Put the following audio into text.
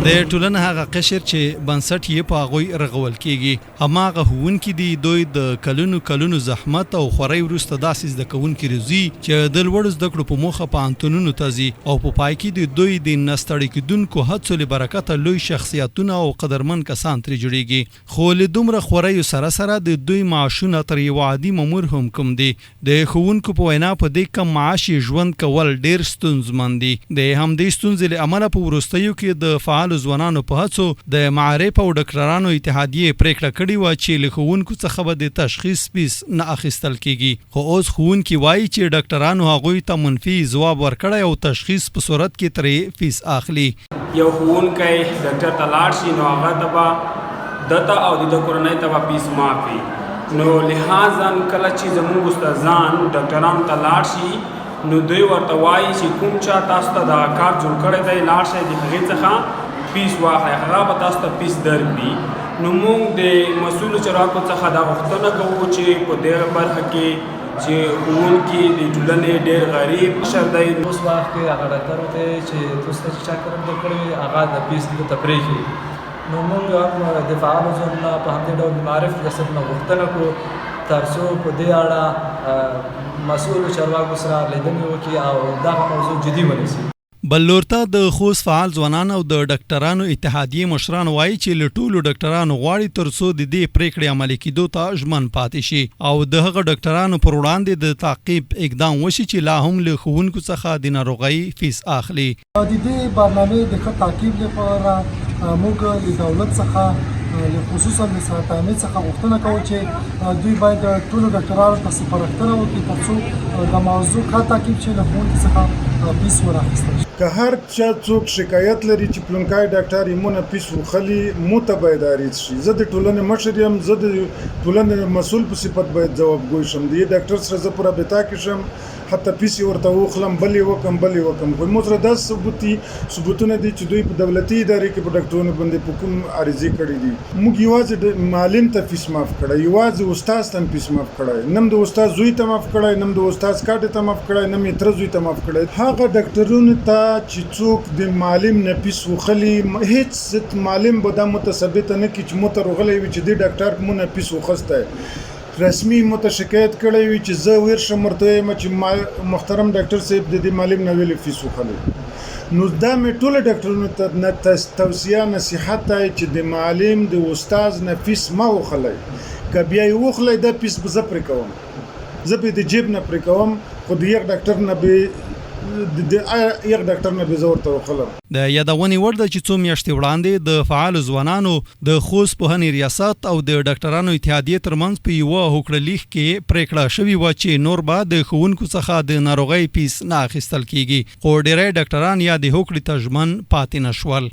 د ټولنې هغه قشر چې بنسټ یې په هغوی رغول کېږي، هماغه ښوونکي دي. دوی د کلونو کلونو زحمت او خورۍ وروسته داسې زده کوونکي روزي چې د لوړو زده کړو په موخه پوهنتونونو ته ځي او په پای کې د دوی د نه ستړي کېدونکو هڅو له برکته لوی شخصیتونه او قدرمن کسان ترې جوړېږي. خو له دومره خوریو سره سره د دوی معاشونه تر یوه عادي مامور هم کم دي. د ښوونکو په وینا په دې کم معاش یې ژوند کول ډېر ستونزمن دي. د همدې ستونزې له امله په وروستیو کې د فعالو ځوانانو په هڅو د معارف او ډاکټرانو اتحادیې پرېکړه کړې وه چې له ښوونکو څخه به د تشخیص فیس نه اخیستل کېږي، خو اوس ښوونکي وايي چې ډاکټرانو هغوی ته منفي ځواب ورکړی او تشخیص په صورت کې ترې فیس اخلي. یو ښوونکی ډاکټر ته لاړ شي نو هغه ته به ده ته او د ده کورنۍ ته به فیس معاف وي، نو لهذا کله چې زموږ استادان ډاکټرانو ته لاړ شي نو دوی ورته وایي چې کوم چا تاسو ته دغه کارت جوړ کړی دی، لاړ شئ د هغې څخه فیس واخلئ، هغه به تاسو ته فیس درکړي. نو موږ د مسؤلو چارواکو څخه دا غوښتنه کوو چې په دې برخه کې چې ښوونکي د ټولنې ډېر غریب قشر دی. اوس وخت کې هغه ډاکټر ورته وایي چې تاسو ته چې چا کرم درکړی وي هغه د فیس ده ته پرېږدي. نو موږ هم د فعالو ځوانانو په همدې ډول د معارف ریاست نه غوښتنه کوو ترڅو په دې اړه مسؤلو چارواکو سره لیدنې وکړي او دغه موضوع جدي ونیسي. بل لور ته د خوست فعال ځوانان او د ډاکټرانو اتحادیې مشران وايي چې له ټولو ډاکټرانو غواړي تر څو د دې پرېکړې عملي کېدو ته ژمن پاتې شي او د هغه ډاکټرانو پر وړاندې د تعقیب اقدام وشي چې لا هم له ښوونکو څخه د ناروغۍ فیس اخلي. د دې برنامې د ښه تعقیب لپاره موږ له دولت څخه خصوصا له صحت عامې څخه غوښتنه کوو چې دوی باید ټولو ډاکټرانو ته سپارښتنه وکړي ترڅو د موضوع ښه تعقیب شي، له ښوونکي څخه فیس وراخیستل شي. که هر چا څوک شکایت لري چې پلونکای ډاکټر یې مونه فیس وخلي مو ته باید عریض شي. زه د ټولنې مشر یم، زه د ټولنې د مسؤل په صفت باید ځوابګوی شم، د یې ډاکټر سره زه په رابطه کې شم، حتی فیس یې ورته وخلم، بل یې وکم، بل یې وکم، خو مو سره داسې ثبوت دي، ثبوتونه دي چې دوی په دولتي ادارې کې په ډاکټرونو باندې په کوم عریضې کړې دي. موږ یوازې معلم ته فیس معاف کړی، یوازې استاد ته هم فیس معاف کړی، نه هم د استاد زوی ته معاف کړی، نه هم د استاد کاټې ته معاف کړی، نه هم یې تره زوی ته معاف کړی. هغه ډاکټرونو ته چې څوک د معلم نه فیس وخلي، هیڅ معلم به دا مو ته ثابته نه کړي چې مو ته روغلی وي چې دې ډاکټر مو نه فیس وخستی. رسمي مو ته شکایت کړی وي چې زه ویر شم ورته وایم چې محترم ډاکټر صاحب د دې معلم نه ویلې فیس وخلي. نو دا مې ټولو ډاکټرونو ته توصیه نصیحت دی چې د معلم د استاد نه فیس مه وخلئ، که بیا یې وخلئ دا فیس به زه پرې کوم، زه به د جیب نه پرې کوم، خو د یغ ډاکټر نه به د یغ ډاکټر نه به زه ورته وخلم. د یادونې وړ ده چې څو میاشتې وړاندې د فعالو ځوانانو، د خوست پوهنې ریاست او د ډاکټرانو اتحادیې ترمنځ په یوه هوکړه لیک کې پرېکړه شوې وه چې نور به د ښوونکو څخه د ناروغۍ فیس نه اخیستل کېږي، خو ډېری ډاکټران یادې هوکړې ته ژمن پاتې نه شول.